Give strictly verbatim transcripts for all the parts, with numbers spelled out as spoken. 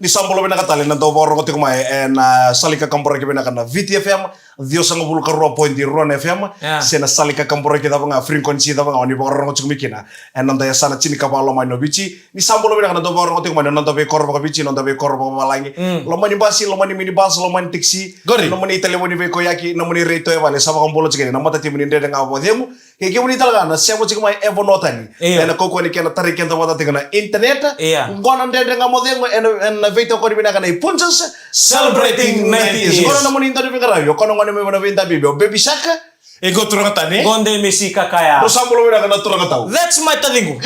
Ni sa bula vinaka tale na dau vakarorogo tiko mai ena sala ni kakaburaki vinaka na Viti F M, ciwasagavulu ka rua point rua na F M, se na sala ni kakaburaki cava ga, frequency cava ga o ni vakarorogo tiko mai kina. Ena noda yasana tinikava lomani o Viti. Ni sa bula vinaka na dau vakarorogo tiko mai na noda veikoro vakaViti, noda veikoro vakavalagi. Lomani basi, lomani minibus, lomani taxi. Nomuni talevoni veikoyaki, nomuni raitoyavale, sa vakabula tiko yani na matatimi ni Dredre Ga Mo Cegu. Kei kemuni tale ga na sema tiko mai e vanua tani. Ena kaukaua ni kena tarai keda vata tiko na internet. Qo na Dredre Ga Mo Cegu ena veitokoni vinaka na iPunjas. Celebrating ninety years. Qo na nomuni dau ni veiqaravi, o koya na gone mai Vanua Veidabibi, o Baby Shark. E qo turaga tani. Qo de mesi kakaya. Ro sa bula vinaka na turaga tau. That's my taciqu.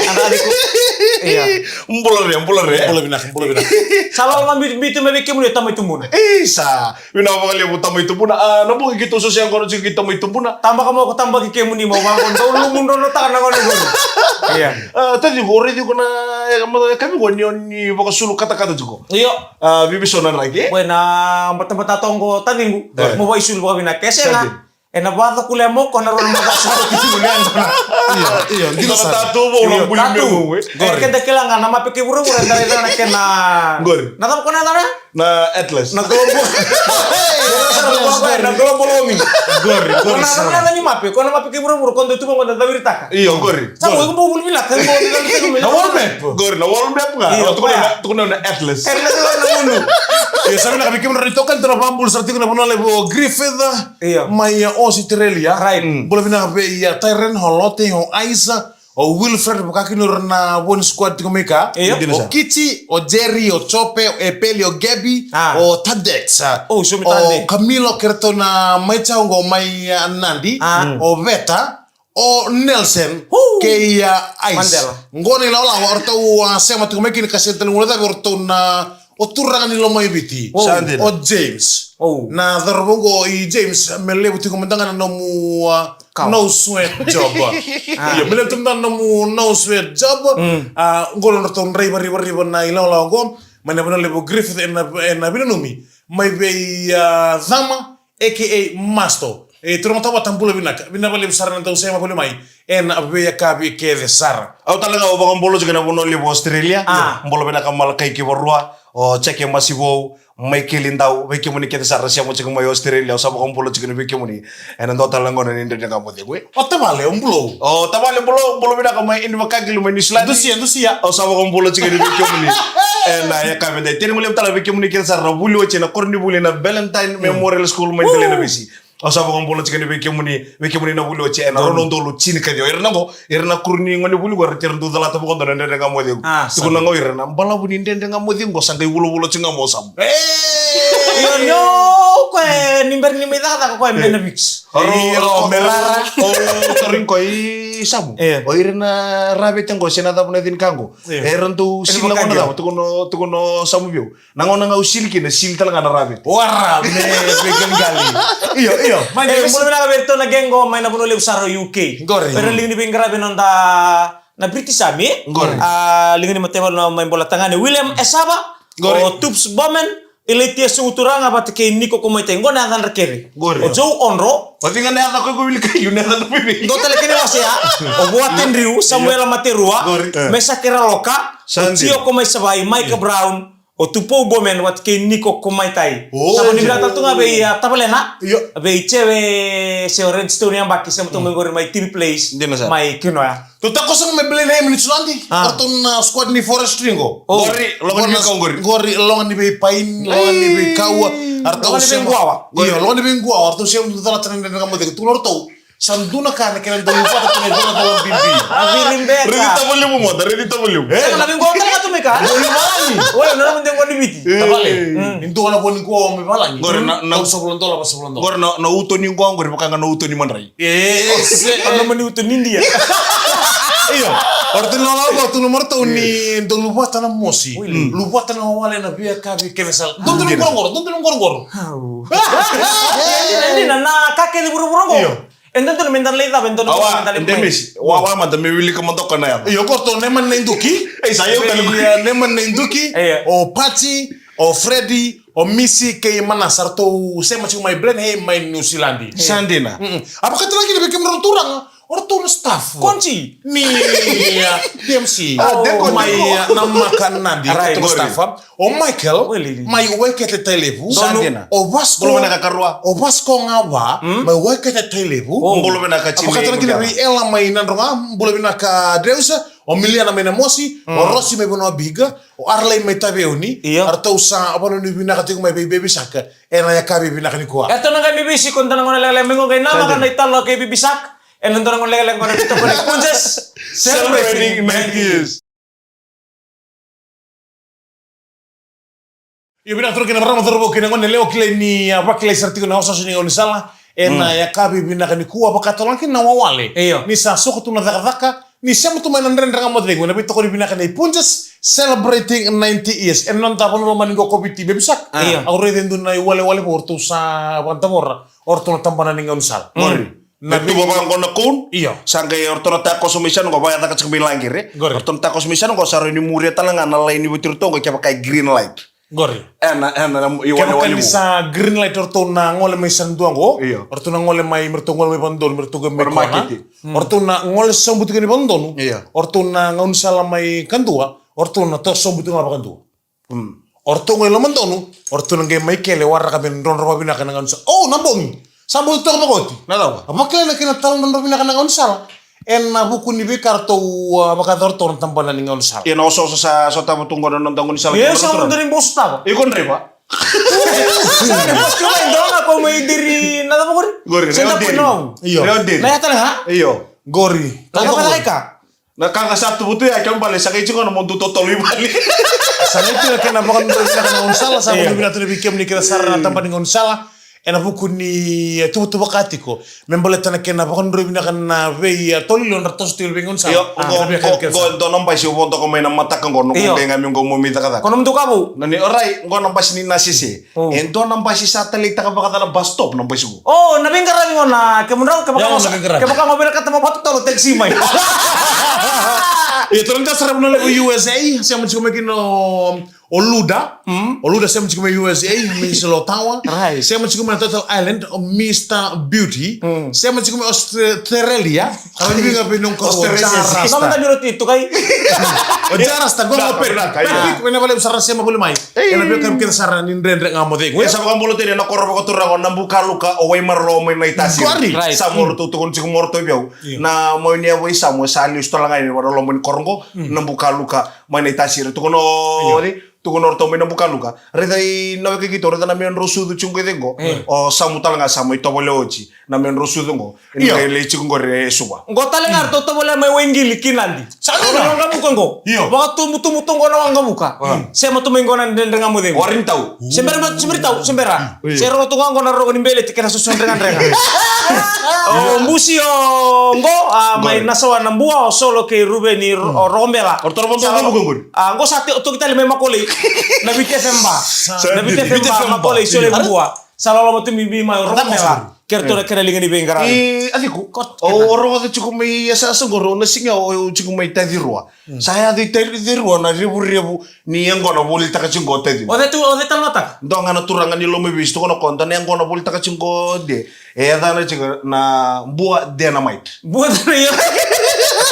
Bula re, bula re. Bula vinaka, bula vinaka. Sa lala ma bitu me vei kemuni o tamai tubuna. Isa. Vinaka vakalevu tamai tubuna. A, na bogi keitou sosoya qo tiko kei tamai tubuna. Tabaka mo ko tabaki kemuni mo vaqo dau lumu drodrotaka na gone qori. Ia. A, taciqu, o raici iko na, e, ma, e kavi qo ni o ni vakasulu katakata tiko. Io. A, viviso na draki. Ko e na batabata toqo taciqu. Mo vaisulu vakavinaka e sega. Ena vaca kulea mo ko na rona maca sulu ki tiko ni anana. Io, io, dina sa. Tatu vo na buli me. E keda kila ga na mape kei vuravura e dara dara kena. Qori. Na cava ko na dara? Na Atlas. Na global. Na global warming. Qori, qori. Ko na dara ni mape, ko na mape kei vuravura ko dau tuva ko na daviritaka. Io, qori. Sa mo iko mo vuli vinaka, mo vuli vinaka. Na world map. Qori, na world map ga. Io, tukuna na Atlas. E na tukuna na unu. Io, sa vinaka vei kemuni na itokani, tara vabulu sara tiko na vanua levu o Griffith. Io. Mai, a, Australia. Right. Bula vinaka vei, a, Tyron, o Lote, o Isa, o Wilfred, vakakina o ira na Voni squad tiko mai ka. Io. O Kiti, o Jerry, o Chope, o Epeli, o Gabby, o Tadex, o Camilo, kei ratou na mai tau qo mai, a, Nadi, o Veta, o Nelson, kei, a, Ice. Qo na ilawalawa o ratou, a, sema tiko mai kina ka sega tale ni guilecavi o ratou na O turaga ni Lomaiviti. Sa dina. O James. Na cauravou qo i James, me levu tiko mada ga na nomu, a, no sweat job. Io, me levu tiko mada ga na nomu no sweat job. A, qo na nodratou draiva rivariva na ilawalawa qo. Mai na vanua levu Griffith ena, ena veinanumi. Mai vei, a, Cama, A K A Masto. E, turaga tauva, bula vinaka. Vinaka vakalevu sara na dau sema voli mai ena veiyakavi kece sara. Au tale ga au vakabula tiko ena vanua levu Australia. Bula vinaka Malakai Kivarua, o Jeke Masivou, Maikeli Dau, vei kemuni kece sara na sema tiko mai Australia, au sa vakabula tiko vei kemuni. Ena dua tale na gauna ni Dredre Ga Mo Cegu. O tavale, o Bulou. O tavale Bulou, bula vinaka mai Invercargill mai New Zealand. Dusia, dusia. Au sa vakabula tiko vei kemuni. Ena yakavi dai. Tini mo levu tale vei kemuni kece sara na vuli oti ena koronivuli na Valentine Memorial School mai Delainavesi. Au sa vakabula tiko vei kemuni, vei kemuni na vuli oti ena rua na udolu tinikaciwa. Ira na qo, ira na kuru ni gone vuli qo, era tiko era dau calata vakadua na Dredre Ga Mo Cegu. Tukuna ga o ira na balavu ni Dredre Ga Mo Cegu qo sa qai vulavula tiko ga mo Samu. Io, ni o koya ni bera ni mai cakacaka koya me na viki. Io, me rara. O tauri koya i Samu. O ira na ravete qo se na cava na cinika qo. Era dau sili na gauna cava, tukuna, tukuna o Samu vei au. Na gauna ga au sili kina, sili tale ga na ravete. Wara, me veiqaliqali. Io, io. Mai na veiqaravi na geng qo mai na vanua levu sara o U K. Qori. Era liga ni veiqaravi na noda na British Army. Qori. A, liga ni mataivalu na mai Bolatagane, William Esava. Qori. O Tubs Bowman, Ilaitia Suguturaga vata kei Niko Komaitai. Qo na yacadra kece. Qori. O Joe Onro. O cei ga na yaca ko iko wilika, io na yaca na veive. Dua tale kena wase ya. O Vuatedriu, Samuela Materua. Qori. Mesaki Raloka. O Tio Komaisavai, Micah Brown. O Tupou Bowman vata kei Niko Komaitai. Sa ko ni vinaka tale tu ga vei, a, tavalena. Io. Vei Jewe se o Redstone Yabaki, sema tu mai qori mai T V Place. Dina sara. Mai Kinoya. Tou takoso ga mai Blenheim, Niu Siladi. O ratou na squad ni Forestry qo. Qori, loga ni veikau qori. Qori, loga ni veipaini, loga ni veikau. Loga ni veiguawa. Io, loga ni veiguawa. O ratou sema tu calata na Dredre Ga Mo Cegu. Tukuna o ratou. Sa dua na ka na kena dau vata tu na icolacola bibi. A viri beka. Raici tavalevu mada, raici tavalevu. E, na veiqo tale ga tu mai ka. Qori valagi. Oi, na nona dei qo ni Viti. Tavale. Ni dua na vo ni qo me valagi. Qori na, na, au sa vula dola, au sa vula dola. Qori na, na uto ni qo, qori vaka ga na uto ni madrai. E, se. A noma ni uto ni Idia. Io. O ratou na lako tu na maratou ni dau luvata na mosi. Luvata na wale na veiyakavi kece sara. Dodonu na qoroqoro, dodonu na qoroqoro. Dina, dina, na ka kece vuravura qo. Io. E dodonu meda lai cava, e dodonu meda lai mai. Awa, e de mesi. Wa, wa, mada me wilika mada ko na yaca. Io, ko ratou Neman na iDuki. Ei, sa io tale ko. Neman na iDuki. Io. O Pati, o Fredi, o Misi kei Manasa, ratou sema tiko mai Blenheim, mai Niu Siladi. Sa dina. A vakatala kina vei kemudrau turaga. O ratou na staff. Konji. Ni, a, D M C. A, deko, mai, deko. A, na maka nadi, right, ratou na staff. O Michael, mai Waikete Tailevu. Sa dina. O Vasco. Bula vinaka karua. O Vasco ga va, mai Waikete Tailevu. Bula vinaka. Vakatara kina vei Ela mai Nadroga, bula vinaka Dreusa. O Miliana mai Namosi, o Rosi mai Vanua Big, o Arlai mai Taveuni. Io. Eratou sa vanuinui vinaka tiko mai vei Baby Shark ena yakavi vinaka nikua. Eratou na qai mai veisiko ena dua na gauna lekaleka mai qo, qai namaka na italo kei Baby Shark ena dua na gauna lekaleka qo na veitokoni Punjas, celebrating ninety years. Io, vinaka turaga kei na marama, cauravou kei na goneyalewa, kilai ni, a, vakilai sara tiko na osooso ni gaunisala ena yakavi vinaka nikua, vakatalega kina na wawale. Io. Ni sa soko tu na cakacaka, ni sema tu mai na Dredre Ga Mo Cegu ena veitokoni vinaka nei Punjas, celebrating ninety years. Ena noda vanua lomani qo ko Viti, Baby Shark. Io. Au raica e dua na iwalewale vou o ratou sa vakadavora o ratou na tabana ni gaunisala. Qori. Na vei- tuva vaqo na cone. Io. Sa qai o ratou na takoso mai sana qo, vaya caka tiko mai laqere. Qori. O ratou na takoso mai sana qo, sa rawa ni muria tale ga na laini vati ratou qo, kevaka e green light. Qori. Ena, ena, na, i kevaka wale ni wale sa green light, o ratou na gole mai sana dua qo. Io. O ratou na gole mai, me ratou gole mai vadodonu, me ratou gole mai kona. Market. O ratou na gole sa butu kina vadodonu. Io. O ratou na gaunisala mai kadua. O ratou na toso butu ga vakadua. O ratou qo i lomadonu, o ratou na qai mai kele waraka me drodro vavinaka na gaunisala. O, na bogi. Sa bau toka vakaoti. Na cava? A vakila na kena tala drodro vinaka na gaunisala. Ena vuku ni veika ratou, a, vakayacora ratou na tabana ni gaunisala. Ia na osooso sa sotava tu qo na noda gaunisala. Ia sa dodonu ni bau sotava. Iko draiva. Sa ni bau sotava, dua na ko mai diri na cava qori? Qori, Rewa Diri. Io. Rewa Diri. Na yatale ha? Io. Qori. Na cava qori? Na ka ga sa tuvutu ya, kena ibalebale sa qai tiko na mo dau totolo i vale. Sa qai tiko na kena vakadrodroi vinaka na gaunisala, sa vakavinavinaka tu vei kemuni kece sara na tabana ni gaunisala. Ena vuku ni, e, tuvatuva ka tiko me baleta na kena vakadrodroi vinaka na vei, e, tolilo ra toso tiko vei gaunisala. Io, qo, qo, qo e dua na basi au vodoka mai na mataka qo, na qo qai ga mai qo mo mai cakacaka. Ko na muduka vou. Na ni, orai, qo na basi ni Nasese. E dua na basi sa taleitaka vakaca na bus stop na basi qo. O, na veiqaravi qo na kemudrau, kevaka qo vinakata mo vakatotolo taxi mai. Ia, turaga sara, vanua levu U S A, sema tiko mai kina o, o Luda. O Luda sema tiko mai U S A, Miss Lotawa. Sema tiko mai Turtle Island, o Mister Beauty. Sema tiko mai Australia. Ka vei ga vei noqu karua o Jarasta. Sa mada ni roti tukai. O Jarasta, qo qo Pet. Pet Pick, vinaka vakalevu sara na sema voli mai. Ena veika kece sara ni Dredre Ga Mo Cegu. E sa vakabula tale na koro vakaturaga o Nabukaluka, o Waimaroa mai Naitasiri. Sa mo ratou tukuna tiko mo ratou vei au. Na mai ni yavai sa mo sa liu sitola ga ni vaka na loma ni koro qo, Nabukaluka mai Naitasiri. Tukuna o Tukuna o ratou mai Nabukaluka. Raica i na weka keitou, raica na medrau sucu tiko qo i cei qo. O Samu tale ga sa mai tovolea oti na medrau sucu qo. Io. Qai lai tiko qori e Suva. Qo tale ga ratou tovolea mai Waigili ki Nadi. Sa qai na waqavuka qo. Io. Vakatubutubu tu qo na waqavuka. Sema tu mai qo na Dredre Ga Mo Cegu. Warini tau. Se bera, se bera tau, se bera. Se rogo tu ga qo na rogo ni beleti kei na soso dregandrega. O Busi o qo, a, mai Nasawa na Bua, o Solo kei Ruveni, o Rokobela. O ratou na waqavuka qori. A, qo sa toki tale mai Makolei. Na Viti F M ba. Na Viti F M ba, Makolei, Sole Bua. Sa loloma tu bibi mai Roko Mela. Kei ratou na kena liga ni veiqaravi. E, a ciko. O rogoca tiko mai yasayasa qo, o na siga o tiko mai Tacirua. Sa yaco i Tacirua na revurevu ni yaqona volitaka tiko o Tacirua. O cei tu, o cei talanoataka? Dua ga na turaga ni Lomaiviti, tukuna o koya, dua na yaqona volitaka tiko o De. E yacana tiko na Bua Dynamite. Bua Dynamite.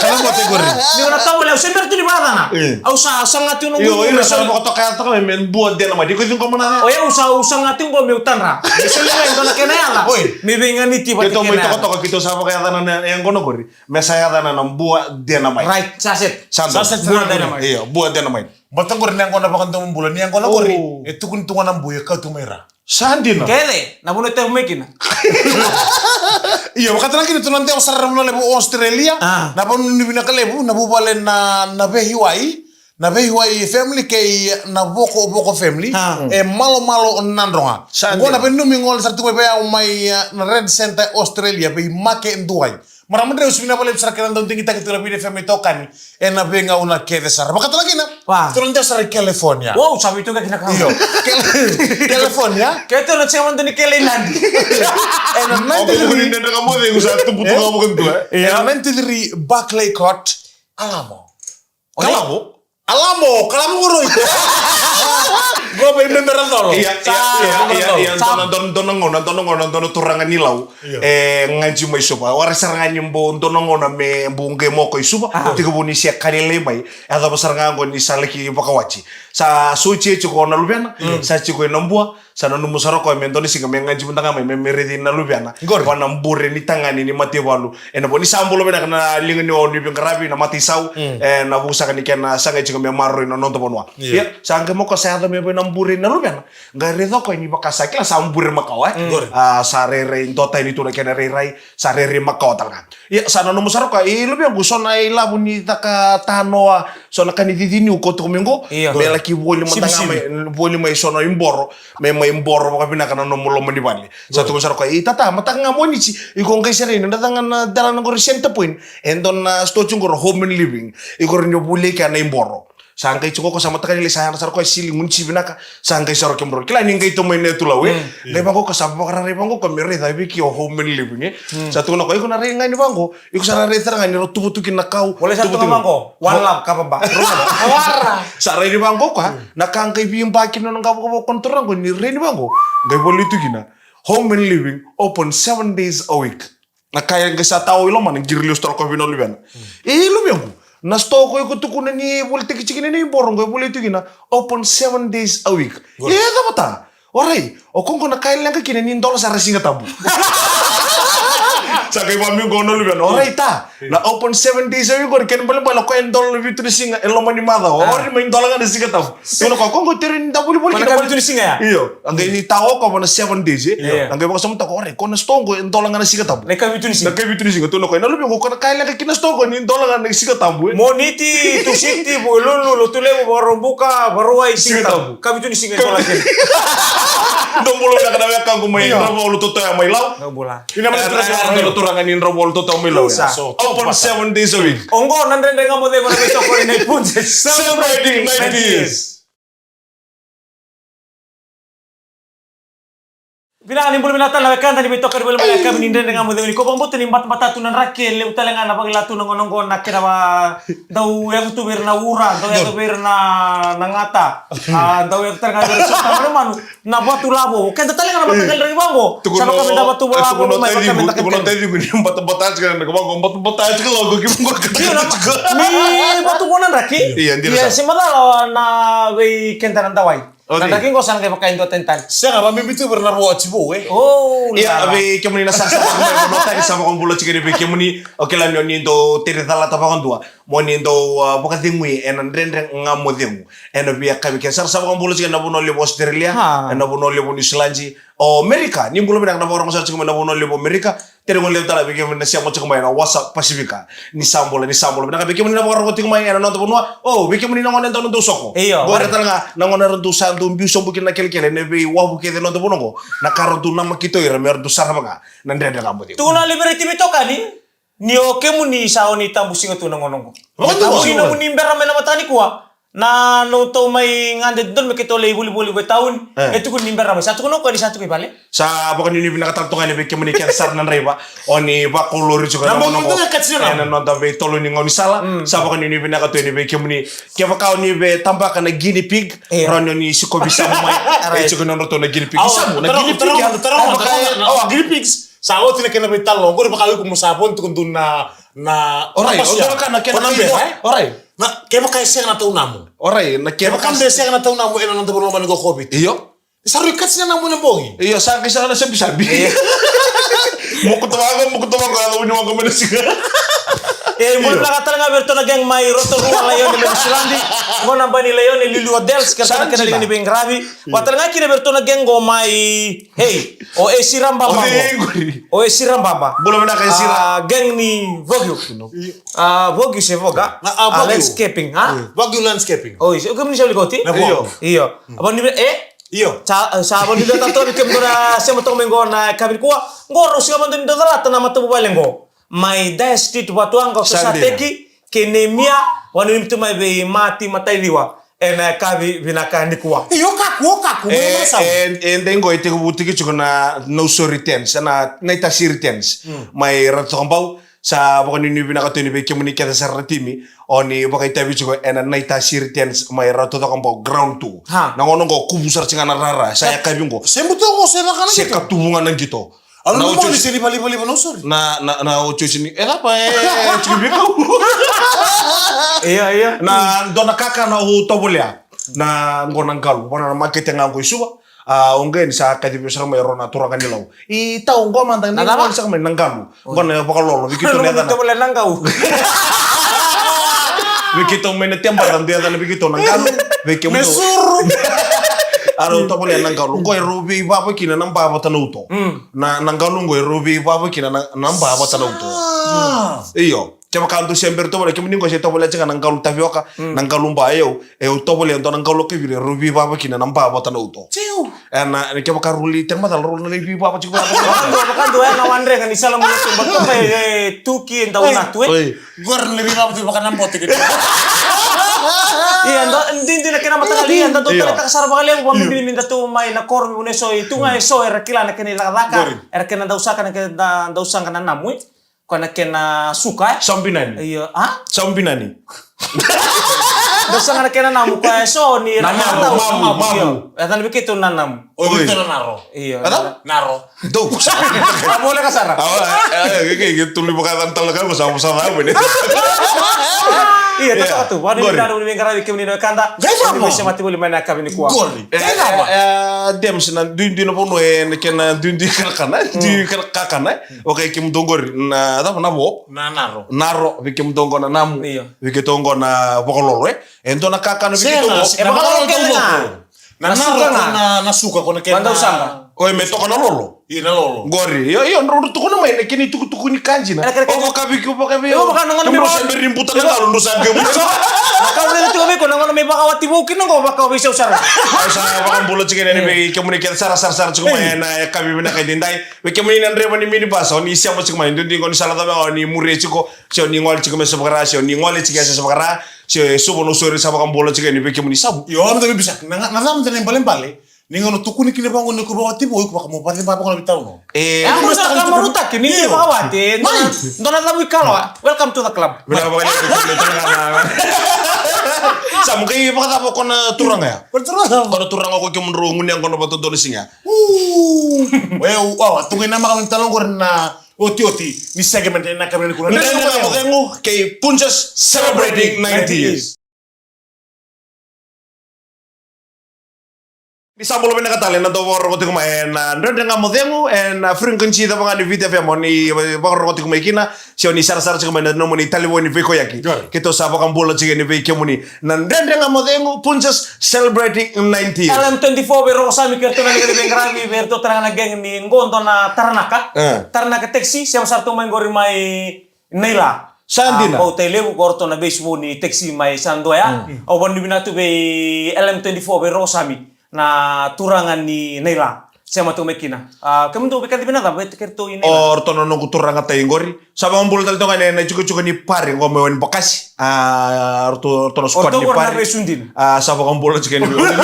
Kala mo te qori. Ni o na tovolea, au se bera tu ni vakayacana. Au sa, sa ga tu na. Io, ira sa vakatoka yacataka me Bua Dynamite. Iko ciqoma na. O yau sa, au sa ga tu qo meu tadra. Me soli ga e dua na kena yaca. Oi. Me veiganiti vata kena yaca. Keitou mai tokatoka, keitou sa vakayacana na yaqona qori. Me sa yacana na Bua Dynamite. Right, sa set. Sa set. Bua Dynamite. Io, Bua Dynamite. Baleta qori na yaqona vakadomobula, ni yaqona qori. E tukuni tu ga na bui, e kauti mai ra. Sa dina. Kece, na vanua e tavi mai kina. Io, vakatara kina tu na dewa sara na vanua levu o Australia. Na vanua ni vinaka levu, na vuvale na, na Vehiwai. Na Vehiwai family kei na Vokovoko family. E Malomalo Nadroga. Sa dina. Qo na veinanumi gole sara tu mai vei au mai, e, na Red Centre Australia, vei Make Duai. Marama Dreu, sa vinaka vakalevu sara kei na dau digitaki tu na Viti F M itokani ena veigauna kece sara. Vakatara kina, turaga sara i California. Wow, sa vei tu ga kina ka. Io. Cal-, California. Keitou na sega mada ni kele i Nadi. Ena ninety-three. Ena ninety-three Barclay Court, Alamo. Alamo? Alamo, Kalamo qori. Ia, ia, ia, ia, ia, dua na, dua na, dua na gauna, dua na gauna, dua na turaga ni Lau. Io. E, gaji mai Suva. Warai sara ga ni bau dua na gauna me bau qai moko i Suva. Ah. Tekivu ni se ka lailai mai. E yacova sara ga qo ni sa laki vakawati. Sa sotia tiko na luvena. Mm. Sa tiko ina bua. Sa nanuma sara o koya me dua na siga me gaji mada ga mai me, me raici na luvena. Qori. Vua na bure ni tagane ni mataivalu. Ena vo ni sa bula vinaka na liga ni o ni veiqaravi na mataisau. Mm. E, na vuku saka ni kena sagai tiko me maroroi na noda vanua. Io. Ia, sa qai moko sa yaco me vei na bure na luvena. Qai raica o koya ni vaka sa kila sa bure makawa, e? Mm. Qori. A, sa rairai dua tani tu na kena rairai, sa rairai makawa tale ga. Ia, sa nanuma sara o koya, i luvequ, so na ilavo ni caka tanoa, so na ka ni cici niu ko tuku mai qo. Io. Me laki voli mada ga mai, voli mai so na iboro, me mai boro vakavinaka na nomu loma ni vale. Sa tukuna sara o koya, i tata, mataka ga Moniti, iko qai serea ni na caka na delana qori Centrepoint. E dua na store tiko qori Home and Living. Iko rawa ni voli kea na iboro. Sa qai tiko ko sa mataka ni lai sa yadra sara o koya sili guni si vinaka, sa qai sara o kemudrou. Kila ni qai tomai na yatu Lau, e? Mm. Qai vaqo ko sa vakararai vaqo ko me raica vei kea o Home and Living, e? Mm. Sa tukuna ko, iko na rai ga ni vaqo, iko sa na rai tara ga ni rau tuva tu kina na kau. Wale sa tukuna vaqo, one love, kava ba. Awara. Sa rai ni vaqo ko, na ka qai veiba kina na qavokavoka ko na turaga qo ni rai ni vaqo. Qai voli tu kina. Home and Living, open seven days a week. Na ka e qai sa tao i loma na qiri liu sitoa ko vei na luvena. Mm. E luvequ, na sitoa ko iko tukuna ni volitaki tiko kina na iboro qo e voli tu kina open seven days a week. Good. E cava ta? Orai, o koqo na ka e leqa kina ni dola sara Siga Tabu. Sa qai vamiu qo na luvena. Orai ta, na open seven days a week qori kena balebale o koya e dola na vitu na siga e loma ni macawa. Ah. Orai mai dola ga na Siga Tabu. Tukuna ko, koqo tere ni da volivoli kina. Ko na ka vitu ni siga ya? Io. A qai tao ko va na seven days, e? Io. A qai vakasamataka ko, orai, ko na sitoa qo e dola ga na Siga Tabu. Na ka vitu ni siga. Na ka vitu ni siga. Tukuna ko, na luvequ, ko na ka e leqa kina sitoa qo ni dola ga na Siga Tabu, e? Moniti, Tusiti, Vukelulu, Lotulevu, Vakaraubuka, Vakarauwai, Siga Tabu. Siga Tabu. Ka vitu ni siga e dola kina. Dou bula vinaka na wekaqu mai Dravulu Totoya mai Lau. Dou bula. Ina mai turaga ni Dravulu Totoya mai Lau. Sa. Open seven days a week. Oqo na Dredre Ga Mo Cegu na veitokoni na iPunja. Celebrating ninety years. Vinaka ni bula vinaka tale na wekada ni veitokoni voli mai na yakavi ni Dredre Ga Mo Cegu. Ni ko vakabauta ni batabata tu na draki, e levu tale ga na vakila tu na gauna oqo na kena va dau yaco tu vei ira na ura, dau yaco vei ira na, na gata. A, dau yaco tale ga vei ira na manumanu. Na vatu lavo, keda tale ga na mataqali draki vaqo. Sa vaka me da vatu lavo mai vaka me da kateni. Tukuna o taciqu ni batabata tiko na draki vaqo, batabata tiko lavo ki vaqo. Io, na, ni vatu vaqo na draki. Ia, dina sara. Se macala na vei keda na dawai. Na draki qo sa na qai vaka e dua tani tale. Sega, vabibi tu vei ira na vo oti vou, e. O, ia, vei kemuni na sarasara tiko mai, sa vakabula tiko yani vei kemuni. O kila ni o ni dau tere calata vakadua. Mo ni dau, a, vakacegui ena Dredre Ga Mo Cegu. Ena veiyakavi kece sara sa vakabula tiko ena vanua levu Australia, ena vanua levu Niusiladi, o Amerika, ni bula vinaka na vakarogo sara tiko mai na vanua levu Amerika, tere gone levu tale vei kemuni na sema tiko mai na Wasa Pasifika. Ni sa bula, ni sa bula vinaka vei kemuni na vakarogo tiko mai ena noda vanua, o, vei kemuni na gone dau na dau soko. Io, qori tale ga, na gone era dau sa dau biu sobu kina na kelekele, ena veiwavu kece na noda vanua qo, na ka era dau namaki tu ira, me ra dau sarava ga na Dredre Ga Mo Cegu. Tukuna o Liberty Mitokani. Ni o kemuni sa oni tabu siga tu na gauna oqo. Vakadua. Ni nomuni bera mai na mataka nikua. Na notou mai gade dodonu me keitou lai volivoli vei tauni. E. E tukuni ni bera mai. Sa tukuna o koya ni sa tuku i vale. Sa vakanuinui vinaka tale toka yani vei kemuni kece sara na draiva. Oni vakolori tiko na gauna oqo. Na bogi mada ga kati na. Ena noda veitolo ni gaunisala. Mm. Sa vakanuinui vinaka tu yani vei kemuni. Kevaka oni via tabaka na guinea pig. E. Rawa ni oni sikovi samu mai. Right. E tiko na nodratou na guinea pig. Au, samu, na guinea pig. Tara, tara, tara, tara, tara, guinea pigs. Sa oti na kena veitalanoa, oqori vaka o iko mo sa vo ni tukuna na, na, orai, na pasia. Oqori ka na kena veitalanoa, e? Orai. Na, kevaka e sega na taunamu. Orai, na kevaka, kevaka e sega na taunamu, ena noda vanua lomani qo COVID. Io. Sa rui kati na namu ena bogi. Io, sa qai sega na sabisabi. Io. Mokuta vaqo, mokuta vaqo, yaco ni vaqo mai na siga. E, bula vinaka tale ga vei iratou na gang mai Rotorua, Laione, mai Niusiladi. Qo na bai ni Laione, Lili Hotels, kei iratou na kena liga ni veiqaravi. Vaka tale ga kina vei iratou na gang qo mai Hey, o Esira Baba qo. O Esira Baba. Bula vinaka Esira. Ah, gang ni Vogiu. Ah, Vogiu se Voga. Ah, Vogiu. Landscaping, ha? Vogiu Landscaping. Oi, o kemuni sa wili koti? Io. Io. Ava ni, e? Io. Sa, sa ava ni da tatou vei kemuni na sema toka mai qo na yakavi nikua. Qo rau siga mada ni da calata na matavuvale qo. Mai Dire Street, Vatuwaqa, o Sosateki, kei Nemia, vanuinumi tu mai vei Mati Matailiwa. Ena yakavi vinaka nikua. Io, kakua, kakua. E, e, e dei qo e tekivu tiko na Nausori Tents, na Naitasiri Tents. Mm. Mai Ratu Cakobau, Sa vakanuinui vinaka tu yani vei kemuni kece sara na timi o ni vakaitavi tiko ena Naita Siri Tents mai Ratu Cakobau, ground two. Ha. Na gauna oqo kuvu sara tiko ga na rara, sa yakavi oqo. Se buto oqo, se caka na qito. Se katuvu ga na qito. Alo, na otioti se livalivaliva, no, sorry. Na, na, na otioti ni, e cava, e, e, tiko vei kau. Ia, ia. Na dua na kakana au tovolea. Na, qo na qalu, vana na makete ga qo i Suva. A, oqo ni sa kacivi sara mai rau na turaga ni Lau. I tau qo mada, na cava? Saka mai na qalu. Qo na vakalolo, vei keitou na yacana. Vei keitou mai na Tebara, dua yacana vei keitou na qalu. Vei kemudou. Me suru. A rau tovolea na qalu. Qo e rau veivava kina na ba vata na uto. Mm. Na, na qalu qo e rau veivava kina na, na ba vata na uto. Sa. Io. Kevaka dou se bera tovolea, kemuni qo se tovolea tiko ga na qalu tavioka, mm, na qalu ba, e au, e au tovolea dua na qalu kaiviri, e rau veivava kina na ba vata na uto. Tiu. E na, e kevaka rau lai tena macala, rau lai veivava tiko vata na uto. Vakadua, vakadua, e na wadrega ni sala mo tu, ba toka e, e, tuki, e dau natu, e. Oi. Qori na veivava tiko vaka na bote kina. Ia, da, didi na kena mataqali, ia, da dau taleitaka sara vakalevu, vakabibi ni da tu mai na koro, vei vuna eso, e tu ga eso, era kila na kena icakacaka, era kena dau saka na kena da, dau saqa na namu, e. Ko na kena suka, e? Saubinani. Io, a? Saubinani. Dou saqa na kena namu, ko e so ni na mamu, mamu, mamu. Io. E tale vei keitou na namu. O, oi, vei keitou na naro. Io. E tale? Naro. Dou. A voleka sara. Awa, e, e, e, e, tolu vaka tale ka ko sa, sa, sa, sa. Io, toka tu. Vakanuinui vinaka ni veiqaravi kemuni na wekada. Qai vamo. Ni semati voli mai na yakavi nikua. Qori. E, e, e, Dems, na duidui na vanua, e, na kena duidui kakana, e, duidui kakana, e. Okay, kemudou qori, na, cava na vo? Na naro. Naro, vei kemudou qo na namu. Io. Vei keitou qo na vakalolo, e. E dua na kakana vei keitou qo. E vakalolo kece ga. Na naro ko na, na suka ko na kena. Oi, me toka na lolo. Io, na lolo. Qori, io, io, drau tukuna mai na kena itukutuku ni ka dina. O vaka vei, o vaka vei. Io, vaka na gauna me vaka. Drau sa bera ni buta na galu, drau sa bera ni buta. Na ka vei tiko vei ko, na gauna me vakawati vou kina qo, vakaveisau sara. Au sa vakabula tiko yani vei kemuni kece sara, sara, sara tiko mai ena yakavi vinaka edaidai. Vei kemuni na draiva ni minibus, o ni sema tiko mai, duidui qo ni sala cava, o ni muria tiko, se o ni gole tiko mai Yasayasa Vakara, se o ni gole tiko Yasayasa Vakara, se o Suva, Nausori, sa vakabula tiko yani vei kemuni Savu. Io, au mada me bisa, na, na cava mada na ibalebale, ni gauna tukuni kina vaqo ni ko vakawati vou, iko vaka mo vaceba vaqo na veitau no. E, au mada sa ka marutaki, ni ni vakawati, e, dua na cavu i kalawa. Welcome to the club. Vinaka vakalevu, vinaka vakalevu. Sa mo qai vakacava ko na turaga ya? Ko na turaga. Ko na turaga ko kemudrau gunu yaqona vakadodonu siga. Uu. Io, au, au, tu qai namaka me talo qori na otioti ni segment ena yakavi nikua. Na Dredre Ga Mo Cegu kei Punjas celebrating ninety years. Ni sa bula vinaka tale na dau vakarorogo tiko mai ena Dredre Ga Mo Cegu, ena frequency cava ga ni Viti F M o ni vakarorogo tiko mai kina. Se o ni sarasara tiko mai na nomuni talevoni veikoyaki. Qori. Keitou sa vakabula tiko yani vei kemuni na Dredre Ga Mo Cegu, Punjas celebrating ninety years. L M twenty-four vei Rokosami kei ratou na leqa ni veiqaravi, vei ratou tale ga na gang ni qo dua na Taranaka. E. Taranaka taxi, sema sara tu mai qori mai Naila. Sa dina. A, Bau Tai Levu, ko ratou na base vou ni taxi mai Sadoya. Mm. Au vakanuinui vinaka tu vei L M twenty-four vei Rokosami. Na turaga ni Naila. Sema tu mai kina. A, kemudou veikacivi na cava, vei keitou i Naila. O ratou na noqu turaga tai qori. Sa vakabula tale toka yani na itikotiko ni Pare qo mai Wainibakasi. A, ratou, ratou na squad ni Pare. A, sa vakabula tiko yani vei,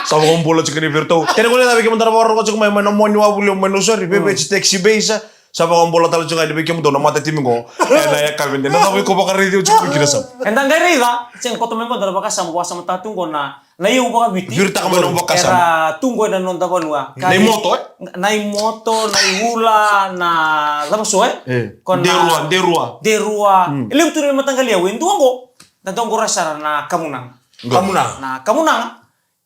sa vakabula tiko yani vei ratou. Kena ibalebale vei kemudou na vakarorogo tiko mai, mai na Mua ni Wavu Levu mai Nausori, Veveti Taxi Base. Sa vakabula tale tiko ga yani vei kemudou na matatimi qo. Ena yakavi edaidai. Na cava iko vakaraici au tiko mai kina Savu? Eda qai raica. Sega, koto mai qo dua na vakasama, vakasamataka tu qo na, na iyau vakaviti. Viritaka mai na vakasama. Era tu qo ena noda vanua. Na imoto, e? Na imoto, na iula, na cava so, e? E. Ko na derua, derua. Derua. Mm. E levu tu na mataqali iyau, e dua qo. Da dau qoroya sara na kamunaga. Qo. Kamunaga. Na kamunaga.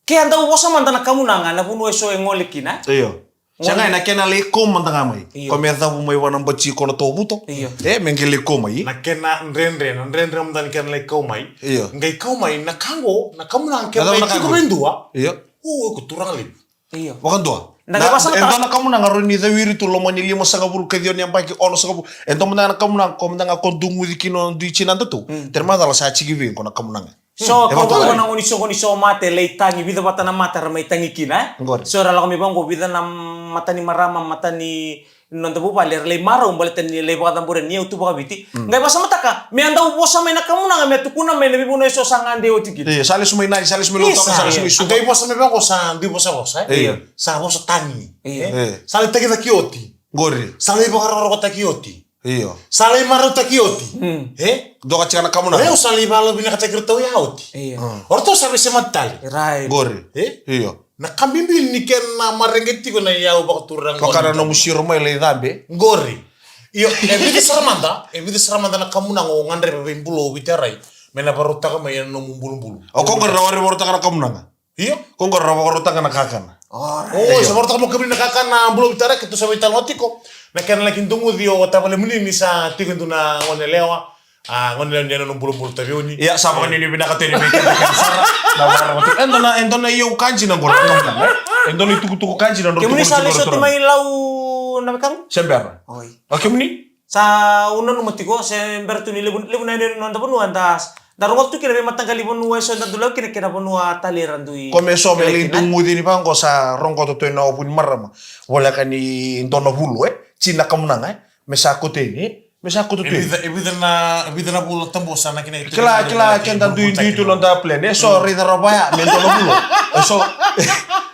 Ke a dau vosa mada na kamunaga, na vanua eso e gole kina, e? Io. Sega, na kena lai kau mada ga mai. Io. Ko me cavu mai vua na bati ko na tovuto. Io. E, me qai lai kau mai. Na kena dredre, na dredre mada ni kena lai kau mai. Io. Qai kau mai, na ka qo, na kamunaga ke mai tiko vei dua. Io. O, o iko turaga levu. Io. Vakadua. Na, e dua na kamunaga rau ni cawiri tu loma ni limasagavulu ka ciwa ni yabaki, onosagavulu. E dua mada ga na kamunaga, ko mada ga ko duguci kina o dui tinada tu. Mm. Tere macala sa tiki vei iko na kamunaga. So, e, ko vaka na gone ni so, gone ni so mate, lai tagi, vica vata na mata era mai tagi kina, e? Qori. So, era lako mai vaqo, vica na mata ni marama, mata ni noda vuvale, era lai marau, baleta ni lai vakacaburia ni iyau tu vakaviti. Mm. Qai vakasamataka, me a dau vosa mai na kamunaga, me a tukuna mai na veivanua eso sa gade oti kina. Io, sa lesu mai Nadi, sa lesu mai Lautoka, sa lesu mai Suva. Qai vosa mai vaqo sa dui vosavosa, e? Io. Sa vosa tani. Io. E. Sa lai tagicaki oti. Qori. Sa lai vakarokorokotaki oti. Io. Sa lai marautaki oti. Mm. E? Doka tiko na kamunaga. O yau sa lai valovinakataki iratou ya oti. Io. Mm. O ratou sa veisemati tale. Right. Qori. E? Io. Na ka bibi ni kena mareqeti tiko na iyau vakaturaga. Vaka na nomu siro mai lai cabe. Qori. Io, e vica sara mada, e vica sara mada na kamunaga o gadreva vei Bulou Viti Arai me na varautaka mai ena nomu bulubulu. O koya qori na wari varautaka na kamunaga. Io. Koya qori na varautaka na kakana. Alright. O, sa varautaka mai kemuni na kakana, Bulou Viti Arai, keitou sa veitalanoa tiko. Na kena laki duguci o tavalemuni ni sa tiko e dua na gone yalewa. A, gone yalewa ni ena nomu bulubulu, Taveuni. Ia, sa vakanuinui vinaka tu yani vei keda kece sara. Na vakarorogo tu. E dua na, e dua na iyau ka dina qori na kamunaga, e? E dua na itukutuku ka dina. Kemuni sa lai soti mai Lau na wekaqu? Se bera. Oi. O kemuni? Sa au nanuma tiko, se bera tu ni levu, levu na yanuyanu ni noda vanua, da, da rogoca tu kina veimataqali vanua eso da dau lako kina, kei na vanua tale era dui. Ko me so me lai duguci yani vaqo, sa rogoca tu ena ovu ni marama. Voleka ni dua na vulu, e? Tini na kamunaga, e? Me sa koto yani, e? Me sa koto tu yani. E vica, e vica na, e vica na vula tabu sa na kina. Kila, kila, keda duidui tu noda plan. E so, raica rawa ya, me dua na vulu. E so,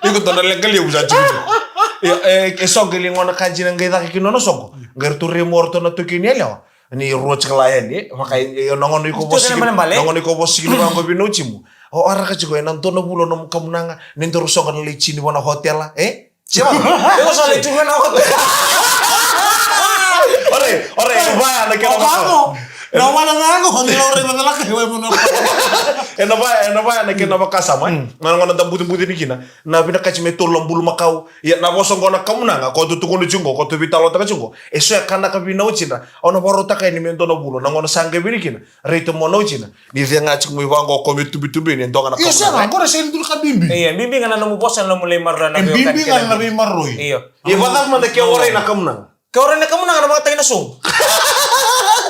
iko dua na leqa levu sa tiko. Io, e, e so qai lai gona ka dina qai caka kina nona soqo. Qai ratou rai mo ratou na toki ni yalewa. Ni rua tiko la yani, e, vaka, e, e, na gauna iko vosiki, na gauna iko vosiki ni vaqo vei na watimu. O, araka tiko, ena dua na vula nomu kamunaga, ni daru soqo na lai tini vua na hotela, e? Sema. Iko sa lai tini vua na hotela. Ore, ore, ena vaya na kena vaka. Na wala na qo, ni ore na laka, e, ena vaya, ena vaya na kena vakasama, e? Mm. Na gauna da bucibuci ni kina. Na vinakati me tolu na bulumakau. Ia na vosa qo na kamunaga, ko tu tukuna tiko qo, ko tu veitalanoataka tiko qo. E so e ka na ka vei na watidra. Au na varautaka yani me dua na vula, na gauna sa qai vili kina. Raica mo na watidra. Ni cega tiko mai vaqo, ko me tubitubi ni doga na kamunaga. Io, sega, qori sega ni dua na ka bibi. Io, bibi ga na nomu vosa, na nomu lai maroroi na veiwekani. Bibi ga na veimaroroi. Io. Ia vacava mada ke warai na kamunaga? Ke warai na kamunaga na vakayagataki na sovu.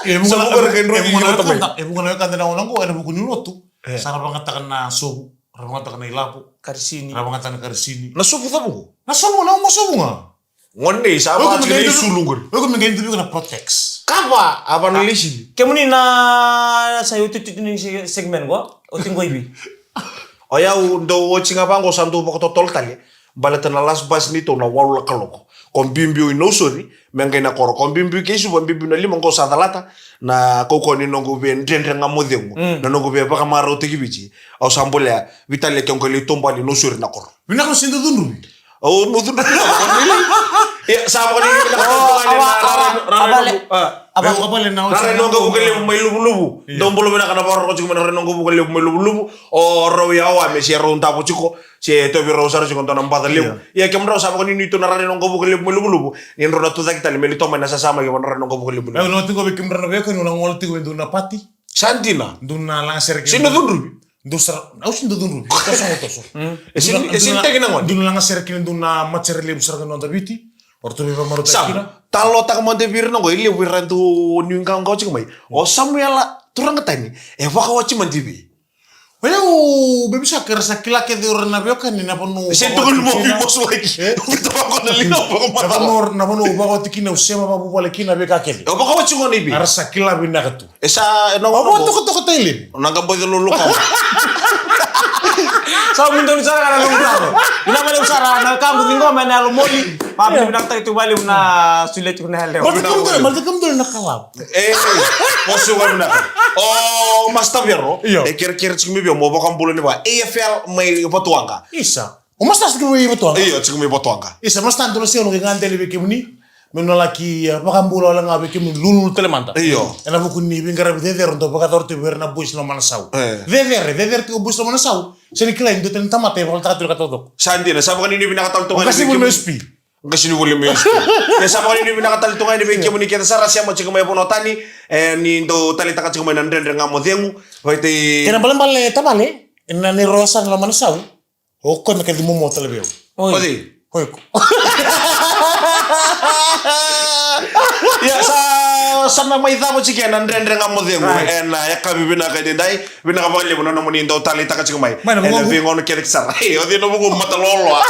E vuqa na wekada, e vuqa na wekada na gauna qo, ena vuku ni lotu. E. Sa ra vakayagataka na sovu. Ra vakayagataka na ilavo. Karisini. Ra vakayagataka na karisini. Na sovu cava qo? Na sovu, na uma sovu ga. Gone nei sa vaka tiko na isulu qori. Oi, ko me qai dua vei iko na Protex. Kava, a va na lai sili. Kemuni na sa iotioti ni se-, segment qo, oti qo i vei? O yau dau oti ga vaqo sa dau vakatotolo tale. Baleta na last bus neitou na walu na kaloko. Ko biubiu i Nausori, me qai na koro. Ko biubiu kei Suva, biubiu na lima qo sa calata. Na kaukauwa ni noqu via dredre ga mo cegu. Mm. Na noqu via vakamarautaki Viti. Au sa bolea, Viti Arai, ke qai lai taubale i Nausori na koro. Vinaka, au sega ni dau cudruvi. Au dau cudruvi. Ia, sa vakanuinui vinaka tale tu ga yani na Rara, Rara, Rara, Rara, Rara, Rara, Noqu Vuka Levu mai Luvuluvu. Io. Dou bula vinaka na vakarorogo tiko mai na Rara Noqu Vuka Levu mai Luvuluvu. O rau ya o Ame, se rau davo tiko, se tauvi rau sara tiko dua na baca levu. Io. Ia, kemudrau sa vakanuinui tu na Rara Noqu Vuka Levu mai Luvuluvu, ni drau na tucake tale me lai tomana na sasamaki vua na Rara Noqu Vuka Levu mai Luvuluvu. Au na tiko vei kemudrau na veiwekani, au na gole tiko vei dua na pati. Sa dina. Dua na lagasere kina. Sega ni dau cudruvi. Dua sara, au sega ni dau cudruvi. Toso, toso. Mm. E sega ni, e sega ni tagi na gone. Dua na lagasere kina, dua na matasere levu sara ga e noda Viti. O ratou veivakamarautaki kina. Sa talanoataka mada vei ira na qo, e levu era dau nuiqawaqawa tiko mai. O Samuela, turaga tani, e vakawati mada i vei? O yau, baby shark, era sa kila kece o ira na veiwekani na vanua. E sega ni tukuni mo veivosuaki. E? Vita vaqo na liga vakamatala. Na vanua, na vanua au vakawati kina, au sema vakavuvale kina, veika kece. E vakawati gona i vei? Era sa kila vinaka tu. E sa, e na, o, vakatokatoka tale. O na qai boica lolo ka. Sa mudonu sara ga na nomu taro. Vinaka vakalevu sara na wekaqu ciqoma ena yalo moli. Vakavinavinakataki tu vakalevu na solia tiko na yalewa. Baleta kemudou, baleta kemudou na kalavu. E, o suka vinaka. O Master Vero. Io. E kerekere tiko mai vei au mo vakabula ni vaka A F L mai Vatuwaqa. Isa. O Master tiko mai Vatuwaqa? Io, tiko mai Vatuwaqa. Isa, Master, dou na sega, au na qai gadeli vei kemuni. Me na laki, e, vakabula wale ga vei kemuni lululu tale mada. Io. Ena vuku ni veiqaravi cecere dou vakayacora tiko vei ira na boys Lomanasau. E. Cecere, cecere tiko boys Lomanasau. Sega ni kilai ni dua tale na tamata e vakayagataka tu na ka taucoko. Sa dina, sa vakanuinui vinaka tale toka yani vei kemuni. Qasenivuli mai S P. Qasenivuli mai S P. Ia, sa vakanuinui vinaka tale toka yani vei kemuni kece sara sema tiko mai vanua tani. E, ni dau taleitaka tiko mai na Dredre Ga Mo Cegu. Vakaitavi. Kena balebale tavale, ena neirau yasaga Lomanasau. O koya me kaci momo tale vei au. Oi. O cei? O iko. Ia, sa, sa na mai cava tiko ena Dredre Ga Mo Cegu. Right. Ena yakavi vinaka edaidai. Vinaka vakalevu na nomuni dau taleitaka tiko mai. Mai na vugovugo. Ena veigauna kece sara. Ei, o cei na vugovugo, mata loloa.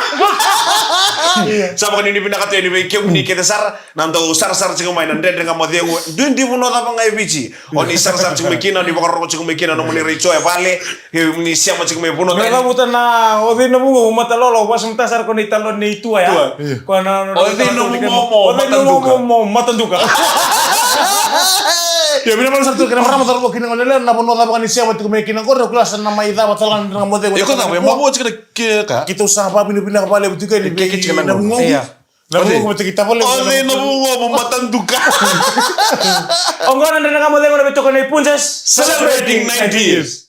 Sa vakanuinui vinaka tu yani vei kemuni kece sara. Na dau sarasara tiko mai na Dredre Ga Mo Cegu. Duidui vanua cava ga e Viti. O ni sarasara tiko mai kina, o ni vakarorogo tiko mai kina, nomuni retio e vale. Ke ni sema tiko mai vanua tani. Me cavuta na, o cei na vugovugo, mata lolo, au vakasamataka sara ko na italanoa nei Tua ya. Tua. Io. Ko na, na, o cei na vugovugo, o cei na vugovugo, mata duka. Mata duka. Io, vinaka vakalevu sara tu kei na marama, cauravou kei na goneyalewa, na vanua cava ga ni sema tiko mai kina qori, o kila sa na mai cava tale ga na Dragamacawa. Iko cava, e mavoa tiko na ke ka? Keitou sa vakavinavinaka vakalevu tiko yani vei Navugovu. Io. Navugovu, vata kei tavale. O cei Navugovu, Mataduka? Oqo na Dragamacawa, na veitokoni nei Punjas. Celebrating ninety years.